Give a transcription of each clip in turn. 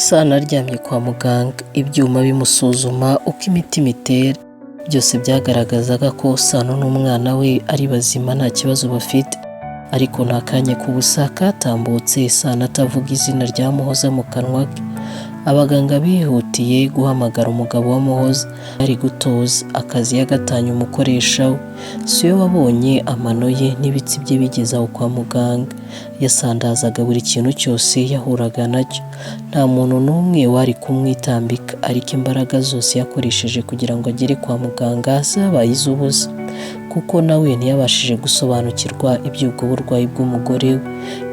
Sano aryamye kwa muganga, ibyuma bimusuzuma uko imitima itera. Byose byagaragazaga ko Sano n'umwana we ari bazima, nta kibazo bafite. Ariko nta kanya k'ubusa katambutse Sano atavuga izina rya Muhoza mu kanwa ke. Abaganga bihutiye guhamagara umugabo wa Muhoza, ari gutoza akazi yagatanye umukoresha we. Si we wabonye amano ye n'ibitsi bye bigeze aho kwa muganga. Yasandazaga buri kintu cyose yahuraga nacyo. Nta muntu n'umwe wari kumwitambika, ariko imbaraga zose yakoresheje kugira ngo agere kwa muganga zabaye iz'ubusa, kuko nawe ntiyabashije gusobanukirwa iby'ubwo burwayi bw'umugore we.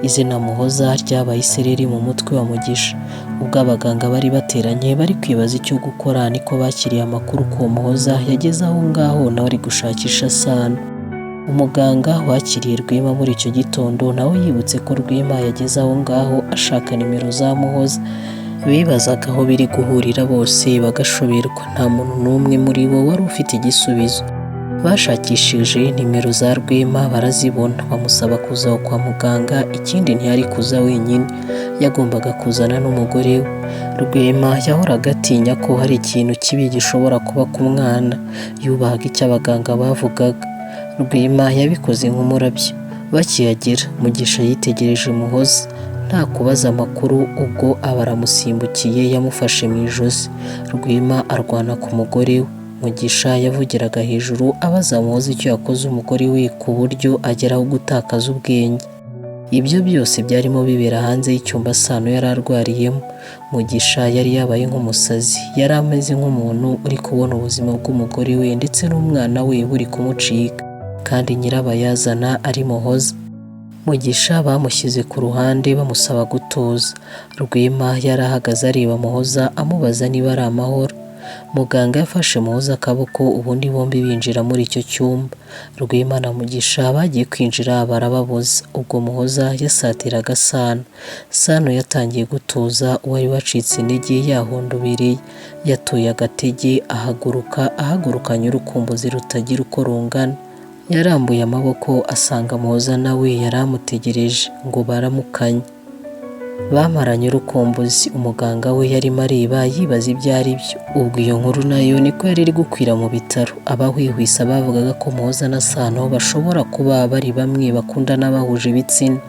Izina Muhoza ryabaye isereri mu mutwe wa Mugisha. Ubwo abaganga bari bateranye bari kwibaza icyo gukora, niko bakiriye amakuru ko uwo Muhoza yageze aho ngaho nawe ari gushakisha Sano. Umuganga wakiriye Rwema muri icyo gitondo nawe yibutse ko Rwema yageze aho ngaho ashaka nimero za Muhoza. Bibazaga aho biri guhurira bose bagashoberwa, nta muntu n'umwe muri bo wari ufite igisubizo. Bashakishije nimero za Rwema barazibona, bamusaba kuza aho kwa muganga, ikindi ntiyari kuza wenyine, yagombaga kuzana n'umugore we. Rwema yahoraga atinya ko hari ikintu kibi gishobora kuba ku mwana, yubahaga icyo abaganga bavugaga. Rwema yabikoze nk'umurabyo. Bakihagera, Mugisha yitegereje Muhoza nta kubaza amakuru, ubwo aba aramusimbukiye yamufashe mu ijosi. Rwema arwana ku mugore we. Mugisha yavugiraga hejuru abaza Muhoza icyo yakoze umugore we ku buryo ageraho gutakaza ubwenge. Ibyo byose byarimo bibera hanze y'icyumba Sano yari arwariyemo. Mugisha yari yabaye nk'umusazi, yari ameze nk'umuntu uri kubona ubuzima bw'umugore we ndetse n'umwana we buri kumucika, kandi nyirabayazana ari Muhoza. Mugisha bamushyize ku ruhande bamusaba gutuza. Rwema yari ahagaze areba Muhoza amubaza niba ari amahoro. Muganga yafashe Muhoza akaboko, ubundi bombi binjira muri icyo cyumba. Rwema na Mugisha bagiye kwinjira barababuza. Ubwo Muhoza yasatiraga Sano. Sano yatangiye gutuza, uwari wacitse intege yahondobereye. Yatoye agatege ahaguruka, ahagurukanye urukumbuzi rutagira uko rungana. Yarambuye amaboko asanga Muhoza nawe yari amutegereje ngo baramukanye. Bamaranye urukumbuzi, umuganga we yarimo areba yibaza ibyo ari byo. Ubwo iyo nkuru nayo niko yari iri gukwira mu bitaro. Abahwihwisa bavugaga ko Muhoza na Sano bashobora kuba bari bamwe bakundana bahuje ibitsina.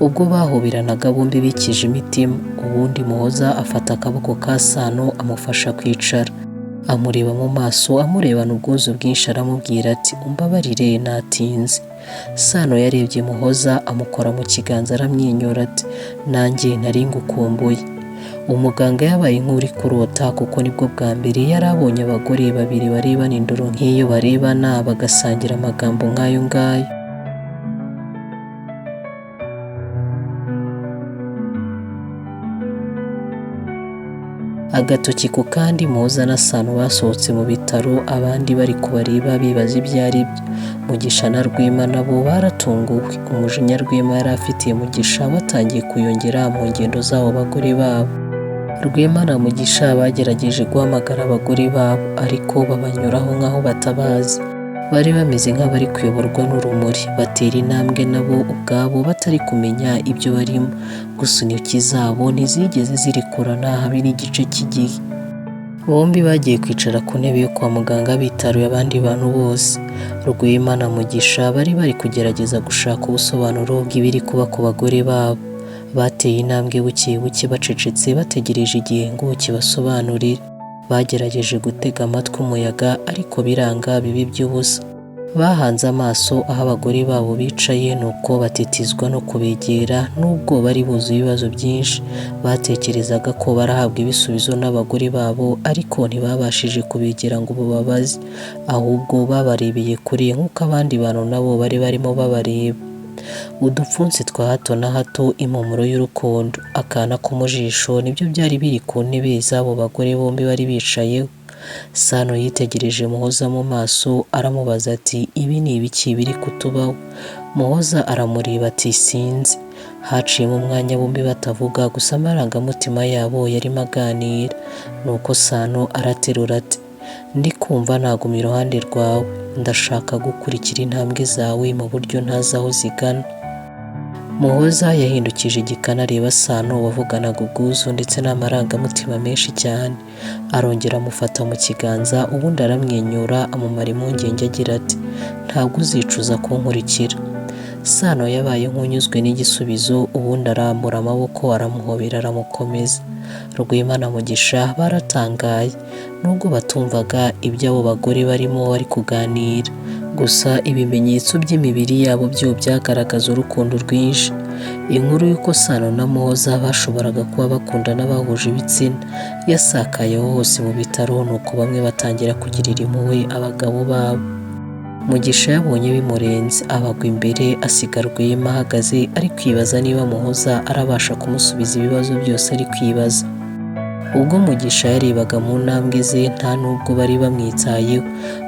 Ubwo bahoberanaga bombi bikije imitima, ubundi Muhoza afata akaboko ka Sano amufasha kwicara. Amureba mu maso, amurebana ubwuzu bwinshi, aramubwira ati umbabarire natinze. Sano yarebye Muhoza amukora mu kiganza aramwenyura ati nanjye nari ngukumbuye. Umuganga yabaye nk'uri kurota, kuko nibwo bwa mbere yari abonye abagore babiri barebana indoro nk'iyo barebana, bagasangira amagambo nk'ayo ngayo. Agatoki ku kandi, Muhoza na Sano basohotse mu bitaro, abandi bari kubareba bibaza ibyo ari byo. Mugisha na Rwema nabo baratunguwe. Umujinya Rwema yari afitiye Mugisha watangiye kuyongera mu ngendo z'abo bagore babo. Rwema na Mugisha bagerageje guhamagara abagore babo, ariko babanyuraho nk'aho batabazi. Bari bameze nk'abari kuyoborwa n'urumuri, batera intambwe nabo ubwabo batari kumenya ibyo barimo. Gusa intoki zabo ntizigeze zirekurana habe n'igice cy'igihe. Bombi bagiye kwicara ku ntebe yo kwa muganga bitaruye abandi bantu bose. Rwema na Mugisha bari bari kugerageza gushaka ubusobanuro bw'ibiri kuba ku bagore babo. Bateye intambwe buke buke bacecetse, bategereje igihe ngo kibasobanurire. Bagerageje gutega amatwi umuyaga, ariko biranga biba iby'ubusa. Bahanze amaso aho abagore babo bicaye, nuko batitizwa no kubegera nubwo bari buzuye ibibazo byinshi. Batekerezaga ko barahabwa ibisubizo n'abagore babo, ariko ntibabashije kubegera ngo bababaze, ahubwo babarebeye kure nk'uko abandi bantu nabo bari barimo babareba. Udupfunsi twa hato na hato, impumuro y'urukundo, akana ko mu jisho, nibyo byari biri ku ntebe z'abo bagore bombi bari bicayeho. Sano yitegereje Muhoza mu maso aramubaza ati ibi ni ibiki biri kutubaho? Muhoza aramureba ati sinzi. Haciyemo umwanya bombi batavuga, gusa amarangamutima yabo yarimo aganira. Nuko Sano araterura ati ndi kumva naguma iruhande rwawe, ndashaka gukurikira intambwe zawe mu buryo ntazi aho zigana. Muhoza yahindukije igikanu areba Sano wavuganaga ubwuzu ndetse n'amarangamutima menshi cyane. Arongera amufata mu kiganza ubundi aramwenyura amumara impungenge agira ati ntabwo uzicuza kunkurikira. Sano yabaye nk'unyuzwe n'igisubizo ubundi arambura amaboko aramuhobera aramukomeza. Rwema na Mugisha baratangaye nubwo batumvaga ibyo abo bagore barimo bari kuganira. Gusa ibimenyetso by'imibiri yabo byo byagaragaza urukundo rwinshi. Inkuru y'uko Sano na Muhoza bashoboraga kuba bakundana bahuje ibitsina yasakaye hose mu bitaro, nuko bamwe batangira kugirira impuhwe abagabo babo. Mugisha yabonye bimurenze abagwa imbere asiga Rwema ahagaze ari kwibaza niba Muhoza arabasha kumusubiza ibibazo byose ari kwibaza. Ubwo Mugisha yarebaga mu ntambwe ze nta nubwo bari bamwitayeho,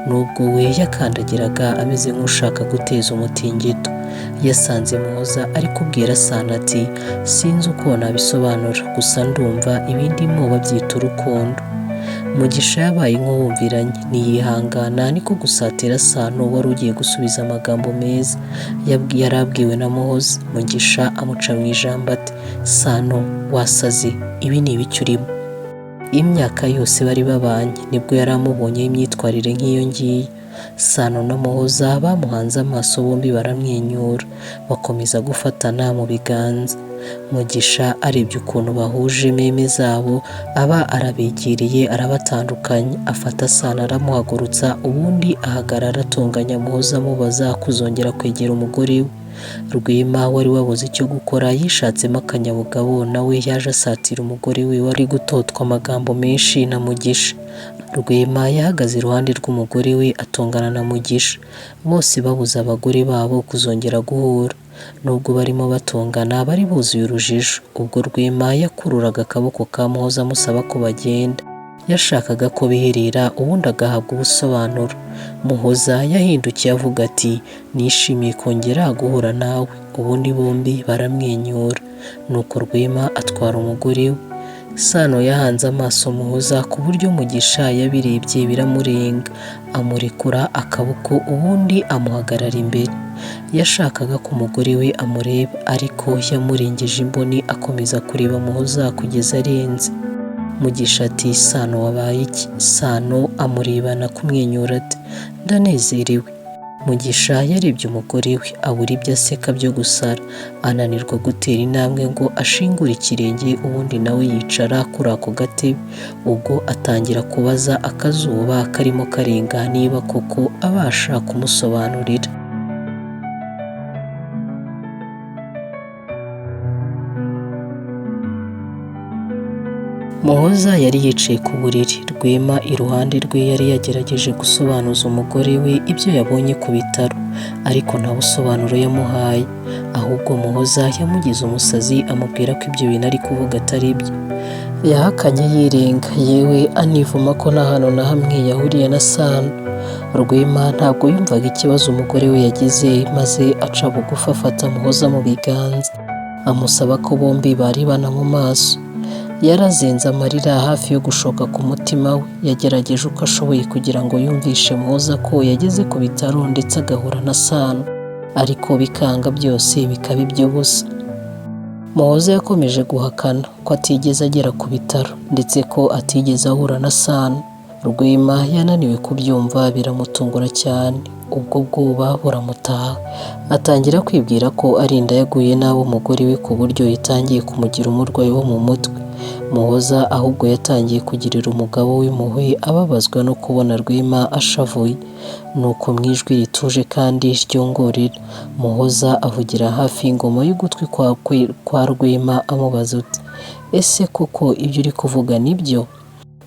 nubwo we yakandagiraga ameze nk'ushaka guteza umutingito. Yasanze Muhoza ari kubwira Sano ati sinzi uko nabisobanura gusa ndumva ibindimo babyita urukundo. Mugisha yabaye nk'uwumviranye ntiyihangana niko gusatira Sano wari ugiye gusubiza amagambo meza yari abwiwe na Muhoza. Mugisha amuca mu ijambo ati Sano wasaze, ibi ni ibiki urimo? Imyaka yose bari babanye nibwo yari amubonyeho imyitwarire nk'iyo ngiyo. Sano na Muhoza bamuhanze amaso bombi baramwenyura bakomeza gufatana mu biganza. Mugisha arebye ukuntu bahuje meme zabo aba arabegereye arabatandukanya, afata Sano aramuhagurutsa ubundi ahagarara atonganya Muhoza amubaza kuzongera kwegera umugore we. Rwema wari wabuze icyo gukora yishatsemo akanyabugabo nawe yaje asatira umugore we wari gutotwa amagambo menshi na Mugisha. Rwema yahagaze iruhande rw'umugore we atongana na Mugisha, bose babuza abagore babo kuzongera guhura. Nubwo barimo batongana bari buzuye urujijo. Ubwo Rwema yakururaga akaboko ka Muhoza amusaba ko bagenda, yashakaga ko biherera ubundi agahabwa ubusobanuro. Muhoza yahindukiye avuga ati nishimiye kongera guhura nawe, ubundi bombi baramwenyura. Nuko Rwema atwara umugore we. Sano yahanze amaso Muhoza ku buryo Mugisha yabirebye biramurenga, amurekura akaboko ubundi amuhagarara imbere. Yashakaga ko umugore we amureba ariko yamurengeje imboni akomeza kureba Muhoza kugeza arenze. Mugisha ati Sano wabaye iki? Sano amurebana kumwenyura ati ndanezerewe. Mugisha yarebye umugore we abura ibyo aseka byo gusara, ananirwa gutera intambwe ngo ashingure ikirenge ubundi nawe yicara kuri ako gatebe. Ubwo atangira kubaza akazuba karimo karenga niba koko abasha kumusobanurira. Muhoza yari yicaye ku buriri, Rwema iruhande rwe yari yagerageje gusobanuza umugore we ibyo yabonye ku bitaro, ariko nta busobanuro yamuhaye. Ahubwo Muhoza yamugize umusazi amubwira ko ibyo bintu ari kuvuga atari byo. Yahakanye yirenga, yewe anivuma ko nta hantu na hamwe yahuriye na Sano. Rwema ntabwo yumvaga ikibazo umugore we yagize maze aca bugufi afata Muhoza mu biganza, amusaba ko bombi barebana mu maso. Yarazenze amarira hafi yo gushoka ku mutima we, yagerageje uko ashoboye kugira ngo yumvishe Muhoza ko yageze ku bitaro ndetse agahura na Sano, ariko bikanga byose bikaba iby'ubusa. Muhoza yakomeje guhakana ko atigeze agera ku bitaro ndetse ko atigeze ahura na Sano. Rwema yananiwe kubyumva biramutungura cyane, ubwo bwoba buramutaha, atangira kwibwira ko ari inda yaguye nabi umugore we ku buryo itangiye kumugira umurwayi wo mu mutwe. Muhoza ahubwo yatangiye kugirira umugabo w'impuhwe ababazwa no kubona Rwema ashavuye. Nuko mu ijwi rituje kandi ryongorera, Muhoza avugira hafi y'ingoma y'ugutwi kwa Rwema amubaza uti ese koko ibyo uri kuvuga nibyo?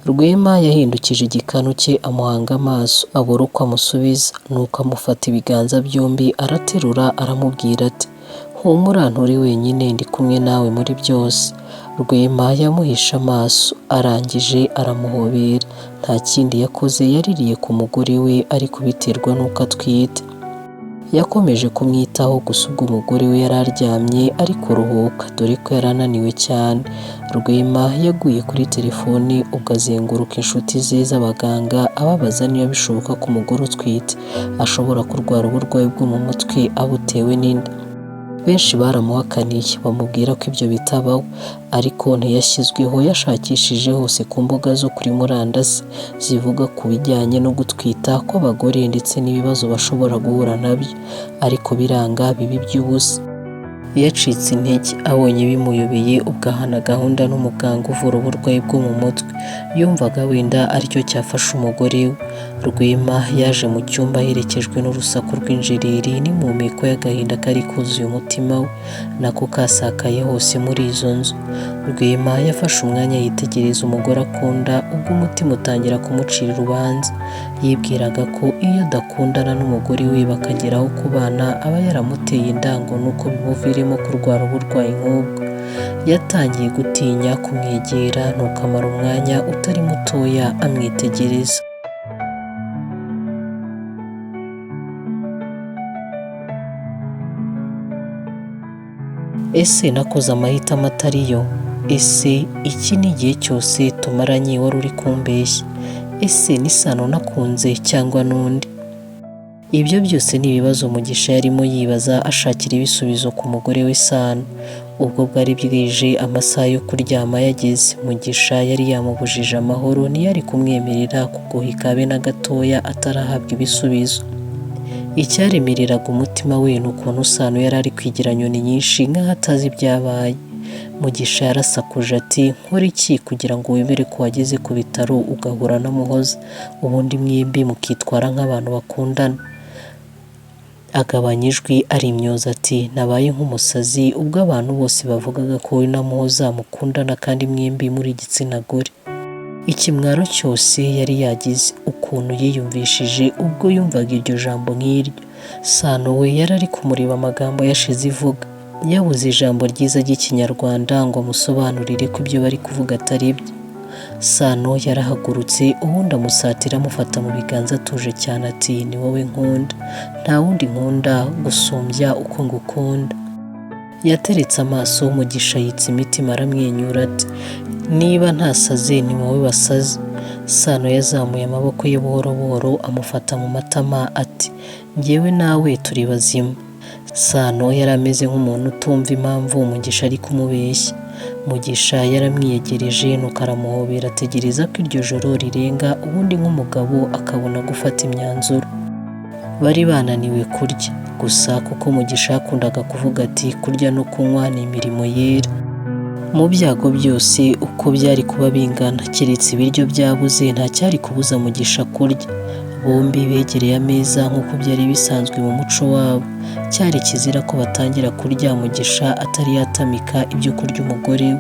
Rwema yahindukije igikanu cye amuhanga amaso abura uko amusubiza, nuko amufata ibiganza byombi araterura aramubwira ati humura nturi wenyine ndi kumwe nawe muri byose. Rwema yamuhishe amaso arangije aramuhobera, nta kindi yakoze yaririye ku mugore we ari kubiterwa n'uko atwite. Yakomeje kumwitaho gusa ubwo umugore we yari aryamye ari kuruhuka dore ko yari ananiwe cyane. Rwema yaguye kuri telefoni ubwo azenguruka inshuti ze z'abaganga ababaza niba bishoboka ko umugore utwite ashobora kurwara uburwayi bwo mu mutwe abutewe n'inda. Benshi baramuhakaniye bamubwira ko ibyo bitabaho, ariko ntiyashyizweho. Yashakishije hose ku mbuga zo kuri murandasi zivuga ku bijyanye no gutwita kw'abagore ndetse n'ibibazo bashobora guhura nabyo, ariko biranga biba iby'ubusa. Yacitse intege abonye bimuyobeye, ubwo ahana gahunda n'umuganga uvura uburwayi bwo mu mutwe, yumvaga wenda aricyo cyafasha umugore we. Rwema yaje mu cyumba aherekejwe n'urusaku rw'injereri n'impumeko y'agahinda kari kuzuye umutima we, nako kasakaye hose muri izo nzu. Rwema yafashe umwanya yitegereza umugore akunda, ubwo umutima utangira kumucira urubanza. Yibwiraga ko iyo adakundana n'umugore we bakageraho kubana aba yaramuteye inda ngo nuko bimuviremo kurwara uburwayi nk'ubwo. Yatangiye gutinya kumwegera, nuko amara umwanya utari mutoya amwitegereza. Ese nakoze amahitamo atari yo? Ese iki ni igihe cyose tumaranye wari uri kumbeshya? Ese ni Sano nakunze cyangwa n'undi? Ibyo byose ni ibibazo Mugisha yarimo yibaza ashakira ibisubizo ku mugore we Sano. Ubwo bwari bwije amasaha yo kuryama yageze, Mugisha yari yamubujije amahoro, ntiyari kumwemerera kugoheka habe na gatoya atarahabwa ibisubizo. Icyaremereraga umutima we ni ukuntu Sano yari ari kwigira nyoni nyinshi nk'aho atazi ibyabaye. Mugisha yarasakuje ati nkora iki kugira ngo wemere ko wageze ku bitaro ugahura na Muhoza, ubundi mwembi mukitwara nk'abantu bakundana? Agabanya ijwi arimyoza ati nabaye nk'umusazi ubwo abantu bose bavugaga ko wowe na Muhoza mukundana kandi mwembi muri igitsina gore. Ikimwaro cyose yari yagize, ukuntu yiyumvishije ubwo yumvaga iryo jambo nk'iryo. Sano we yari ari kumureba amagambo yashize ivuga. Yabuze ijambo ryiza ry'Ikinyarwanda ngo amusobanurire ko ibyo bari kuvuga atari byo. Sano yarahagurutse ubundi amusatira amufata mu biganza atuje cyane ati ni wowe nkunda, nta wundi nkunda gusumbya uko ngukunda. Yateretse amaso Mugisha yitsa imitima aramwenyura ati niba ntasaze ni wowe wasaze. Sano yazamuye amaboko ye buhoro buhoro amufata mu matama ati njyewe nawe turi bazima. Sano yari ameze nk'umuntu utumva impamvu Mugisha ari kumubeshya. Mugisha yaramwiyegereje nuko aramuhobera ategereza ko iryo joro rirenga ubundi nk'umugabo akabona gufata imyanzuro. Bari bananiwe kurya gusa kuko Mugisha yakundaga kuvuga ati kurya no kunywa ni imirimo yera. Mu byago byose uko byari kuba bingana keretse ibiryo byabuze nta cyari kubuza Mugisha kurya. Bombi begereye ameza nk'uko byari bisanzwe mu muco wabo. Cyari kizira ko batangira kurya Mugisha atari yatamika ibyo kurya umugore we.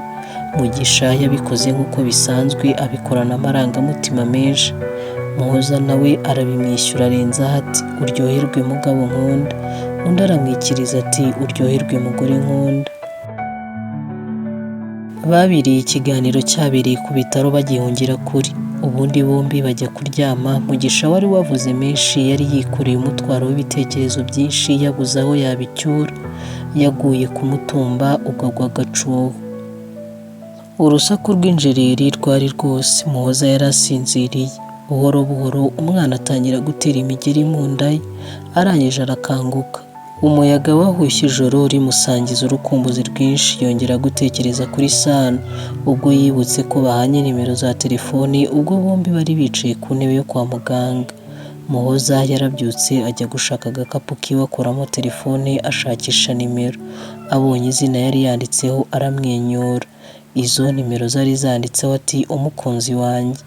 Mugisha yabikoze nk'uko bisanzwe abikorana amarangamutima menshi. Muhoza nawe arabimwishyura arenzaho ati uryoherwe mugabo nkunda. Undi aramwikiriza ati uryoherwe mugore nkunda. Babiriye ikiganiro cyabereye ku bitaro bagihungira kuri, ubundi bombi bajya kuryama. Mugisha wari wavuze menshi yari yikoreye umutwaro w'ibitekerezo byinshi yabuze aho yabicyura. Yaguye ku mutumba ugagwa agacuho. Urusaku rw'injereri rwari rwose. Muhoza yari asinziriye. Buhoro buhoro umwana atangira gutera imigeri mu nda ye, arangije arakanguka. Umuyaga wahushye ijoro rimusangiza urukumbuzi rwinshi, yongera gutekereza kuri Sano ubwo yibutse ko bahanye nimero za telefoni ubwo bombi bari bicaye ku ntebe yo kwa muganga. Muhoza yarabyutse ajya gushaka agakapu kiwe akuramo telefone ashakisha nimero. Abonye izina yari yanditseho aramwenyura. Izo nimero zari zanditseho ati umukunzi wanjye.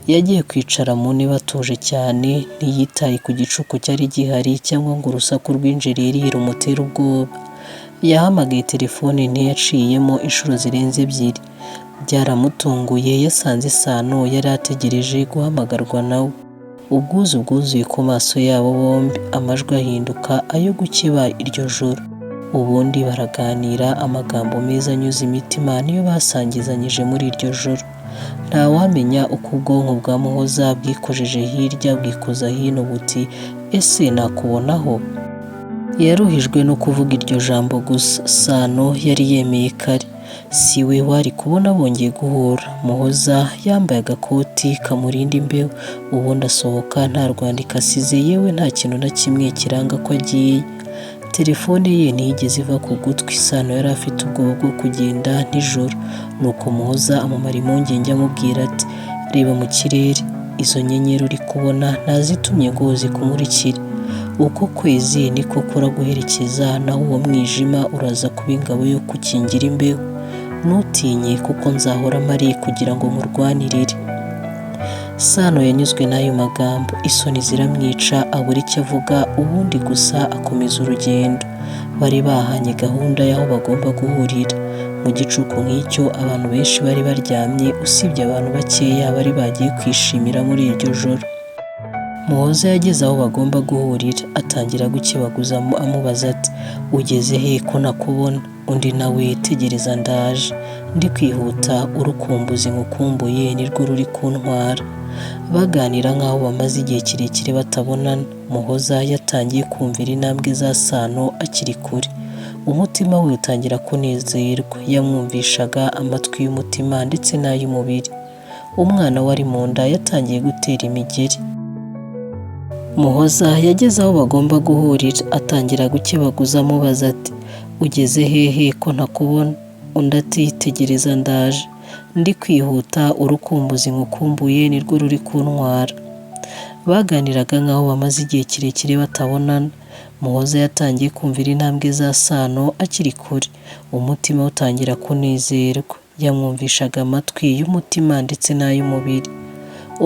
Yagiye kwicara mu ntebe atuje cyane, ntiyitaye ku gicuku cyari gihari cyangwa ngo urusaku rw'injereri rumutere ubwoba. Yahamagaye telefone ntiyaciyemo inshuro zirenze ebyiri. Byaramutunguye yasanze Sano yari ategereje guhamagarwa nawe. Ubwuzu bwuzuye ku maso yabo bombi, amajwi ahinduka ayo gukeba iryo joro. Ubundi baraganira amagambo meza anyuze imitima niyo basangizanyije muri iryo joro. Ntawamenya uko ubwonko bwa Muhoza bwikojeje hirya bwikoza hino buti ese nakubonaho? Yaruhijwe no kuvuga iryo jambo gusa. Sano yari yemeye kare, si we wari kubona bongeye guhura. Muhoza yambaye agakoti kamurinda imbeho, ubundi asohoka nta rwandiko asize, yewe nta kintu na kimwe kiranga ko agiye. Telefone ye ntiyigeze iva ku gutwi. Sano yari afite ubwoba bwo kugenda nijoro, nuko Muhoza amumara impungenge amubwira ati: "Reba mu kirere, izo nyenyeri uri kubona ntazitumye ngo zikumurikire. Uko kwezi niko kuraguherekeza, naho uwo mwijima uraza kuba ingabo yo gukingira imbeho. Ntutinye kuko nzahora mpari kugira ngo nkurwanirire." Sano yanyuzwe n'ayo magambo, isoni ziramwica abura icyo avuga, ubundi gusa akomeza urugendo. Bari bahanye gahunda y'aho bagomba guhurira. Mu gicuku nk'icyo abantu benshi bari baryamye, usibye abantu bakeya bari bagiye kwishimira muri iryo joro. Muhoza yageze aho bagomba guhurira, atangira gukebaguza amubaza ati: "Ugeze he ko ntakubona?" Undi nawe: "Tegereza ndaje, ndi kwihuta, urukumbuzi nkukumbuye nirwo ruri kuntwara." Baganira nk'aho bamaze igihe kirekire batabonana. Muhoza yatangiye kumvira intambwe za Sano akiri kure, umutima we utangira kunezerwa. Yamwumvishaga amatwi y'umutima ndetse n'ay'umubiri. Umwana wari mu nda yatangiye gutera imigeri. Muhoza yageze aho bagomba guhurira, atangira gukebaguza amubaza ati: "Ugeze hehe ko ntakubona?" Undi ati: "Tegereza ndaje, ndi kwihuta, urukumbuzi nkukumbuye nirwo ruri kuntwara." Baganiraga nk'aho bamaze igihe kirekire batabonana. Muhoza yatangiye kumvira intambwe za Sano akiri kure, umutima we utangira kunezerwa. Yamwumvishaga amatwi y'umutima ndetse n'ay'umubiri.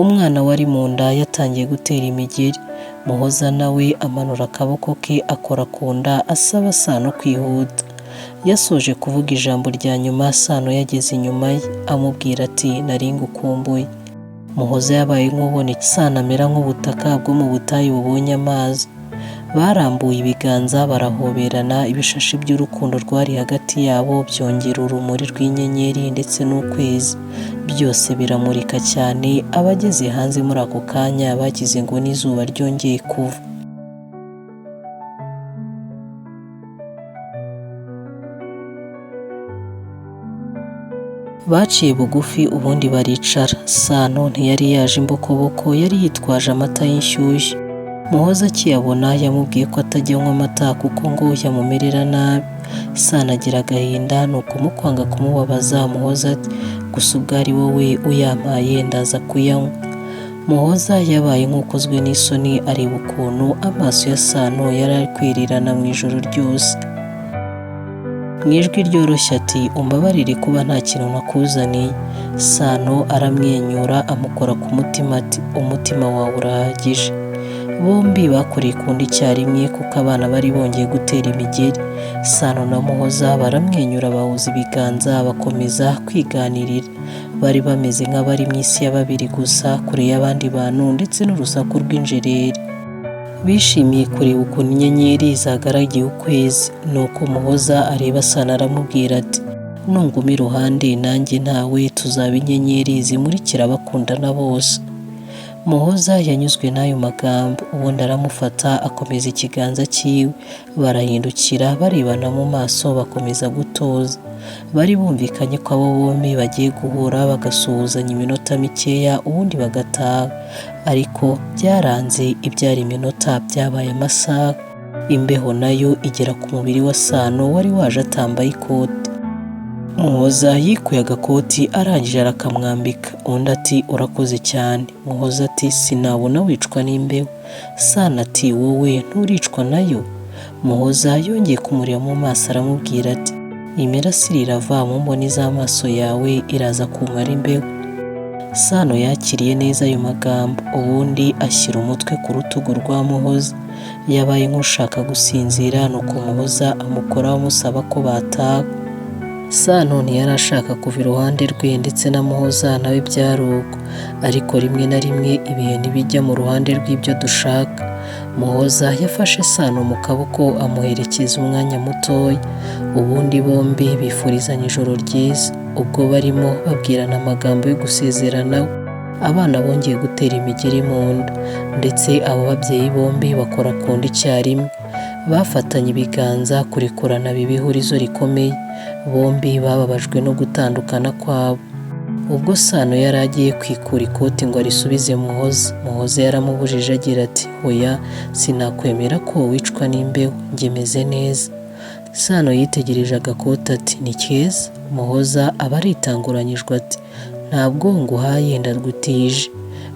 Umwana wari mu nda yatangiye gutera imigeri. Muhoza nawe amanura akaboko ke akora ku nda asaba Sano kwihuta. Yasoje kuvuga ijambo rya nyuma Sano yageze inyuma ye, amubwira ati: "Nari ngukumbuye." Muhoza yabaye nk'ubonetse, Sano amera nk'ubutaka bwo mu butayu bubonye amazi. Barambuye ibiganza barahoberana, ibishashi by'urukundo rwari hagati yabo byongera urumuri rw'inyenyeri ndetse n'ukwezi, byose biramurika cyane. Abageze hanze muri ako kanya bagize ngo n'izuba ryongeye kuva. Baciye bugufi ubundi baricara. Sano ntiyari yaje imbokoboko, yari yitwaje amata y'inshyushyu. Muhoza akiyabona yamubwiye ko atajya anywa amata kuko ngo yamumerera nabi. Sano agira agahinda, nuko mu kwanga kumubabaza Muhoza ati: "Gusa ubwo ari wowe uyampaye ndaza kuyanywa." Muhoza yabaye nk'ukozwe n'isoni areba ukuntu amaso ya Sano yari ari kwirirana mu ijoro ryose. Mu ijwi ryoroshye ati: "Umbabarire kuba nta kintu nakuzaniye." Sano aramwenyura amukora ku mutima ati: "Umutima wawe urahagije." Bombi bakoreye ku nda icyarimwe kuko abana bari bongeye gutera imigeri. Sano na Muhoza baramwenyura bahuza ibiganza bakomeza kwiganirira. Bari bameze nk'abari mu isi ya babiri gusa, kure y'abandi bantu ndetse n'urusaku rw'injereri. Bishimiye kureba ukuntu inyenyeri zagaragiye ukwezi. Nuko Muhoza areba Sano aramubwira ati: "Nunguma iruhande nanjye ntawe tuzaba inyenyeri zimurikira abakundana bose." Muhoza yanyuzwe n'ayo magambo, ubundi aramufata akomeza ikiganza cyiwe, barahindukira barebana mu maso bakomeza gutoza. Bari bumvikanye ko abo bombi bagiye guhura bagasuhuzanya iminota mikeya ubundi bagataha, ariko byaranze, ibyari iminota byabaye amasaha. Imbeho nayo igera ku mubiri wa Sano wari waje atambaye ikote. Muhoza yikuye agakoti arangije arakamwambika, undi ati: "Urakoze cyane." Muhoza ati: "Sinabona wicwa n'imbeho." Sano ati: "Wowe nturicwa nayo?" Muhoza yongeye kumureba mu maso aramubwira ati: "Imirasire irava mu mboni z'amaso yawe iraza kumara imbeho." Sano yakiriye neza ayo magambo, ubundi ashyira umutwe ku rutugu rwa Muhoza. Yabaye nk'ushaka gusinzira, nuko Muhoza amukoraho amusaba ko bataha. Sano ntiyari ashaka kuva iruhande rwe ndetse na Muhoza nawe byari uko, ariko rimwe na rimwe ibihe ntibijya mu ruhande rw'ibyo dushaka. Muhoza yafashe Sano mu kaboko amuherekeza umwanya mutoya, ubundi bombi bifurizanya ijoro ryiza. Ubwo barimo babwirana amagambo yo gusezeranaho, abana bongeye gutera imigeri mu nda, ndetse abo babyeyi bombi bakora ku nda icyarimwe. Bafatanye ibiganza kurekurana biba ihurizo rikomeye. Bombi bababajwe no gutandukana kwabo. Ubwo Sano yari agiye kwikura ikoti ngo arisubize Muhoza, Muhoza yaramubujije agira ati "Oya, sinakwemera ko wicwa n'imbeho, njye meze neza." Sano yitegereje agakoti ati "Ni keza." Muhoza aba aritanguranyijwe ati "Ntabwo nguhaye, ndarwutije."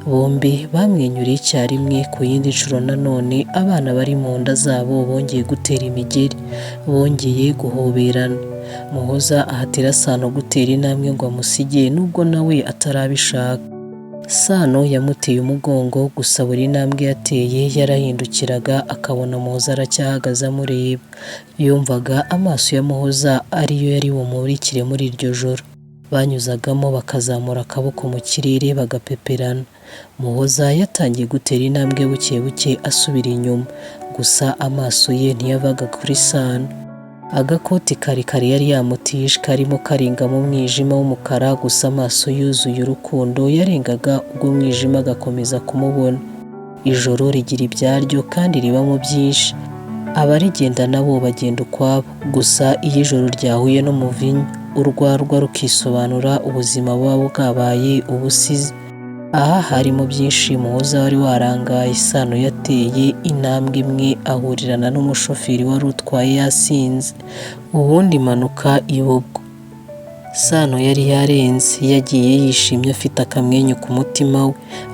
Bombi bamwenyuriye icyarimwe. Ku yindi nshuro nanone abana bari mu nda zabo bongeye gutera imigeri, bongeye guhoberana. Muhoza ahatira Sano gutera intambwe ngo amusige nubwo nawe atarabishaka. Sano yamuteye umugongo, gusa buri ntambwe yateye yarahindukiraga akabona Muhoza aracyahagaze amureba. Yumvaga amaso ya Muhoza ariyo yari bumurikire muri iryo joro. Banyuzagamo bakazamura akaboko mu kirere bagapeperana. Muhoza yatangiye gutera intambwe buke buke asubira inyuma, gusa amaso ye ntiyavaga kuri Sano. Agakoti karekare yari yamutije karimo karenga mu mwijima w'umukara, gusa amaso yuzuye urukundo yarengaga ubwo mwijima agakomeza kumubona. Ijoro rigira ibyaryo kandi ribamo byinshi. Abarigenda nabo bagenda ukwabo, gusa iyo ijoro ryahuye n'umuvinyu, urwarwa rukisobanura, ubuzima buba bwabaye ubusizi. Aha harimo byinshi. Muhoza wari warangaye, Sano yateye intambwe imwe ahurirana n'umushoferi wari utwaye yasinze, ubundi impanuka iba ubwo. Sano yari yarenze, yagiye yishimye afite akamwenyu ku mutima we.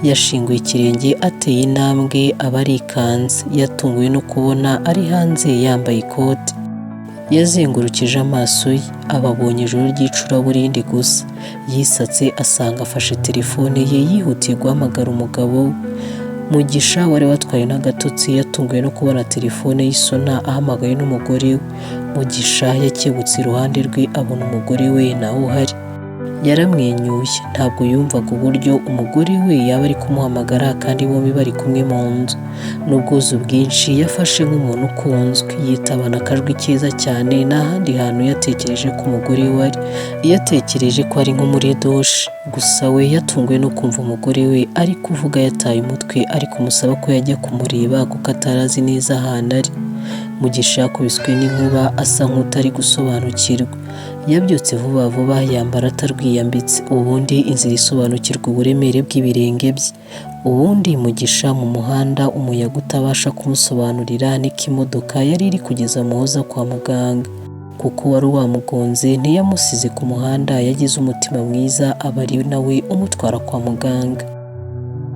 Yashinguye ikirenge ateye intambwe aba arikanze, yatunguwe no kubona ari hanze yambaye ikote. Yazengurukije amaso ye, aba abonye ijoro ry'icuraburindi gusa. Yisatse asanga afashe telefone ye, yihutiye guhamagara umugabo we. Mugisha wari watwaye n'agatotsi yatunguwe no kubona telefone y'isona ahamagaye n'umugore we. Mugisha yakebutse iruhande rwe abona umugore we nawe uhari. Yaramwenyuye, ntabwo yumvaga uburyo umugore we yaba ari kumuhamagara kandi bombi bari kumwe mu nzu. N'ubwuzu bwinshi yafashe nk'umuntu ukunzwe, yitabana akajwi keza cyane. Nta handi hantu yatekereje ko umugore we ari, yatekereje ko ari nko muri dushe. Gusa we yatunguwe no kumva umugore we ari kuvuga yataye umutwe, ari kumusaba ko yajya kumureba kuko atari azi neza ahantu ari. Mugisha yakubiswe n'inkuba asa nk'utari gusobanukirwa. Yabyutse vuba vuba yambara atarwiyambitse, ubundi inzira isobanukirwa uburemere bw'ibirenge bye. Ubundi Mugisha mu muhanda umuyaga utabasha kumusobanurira niko imodoka yari iri kugeza Muhoza kwa muganga. Kuko wari wamugonze ntiyamusize ku muhanda, yagize umutima mwiza aba ari nawe umutwara kwa muganga.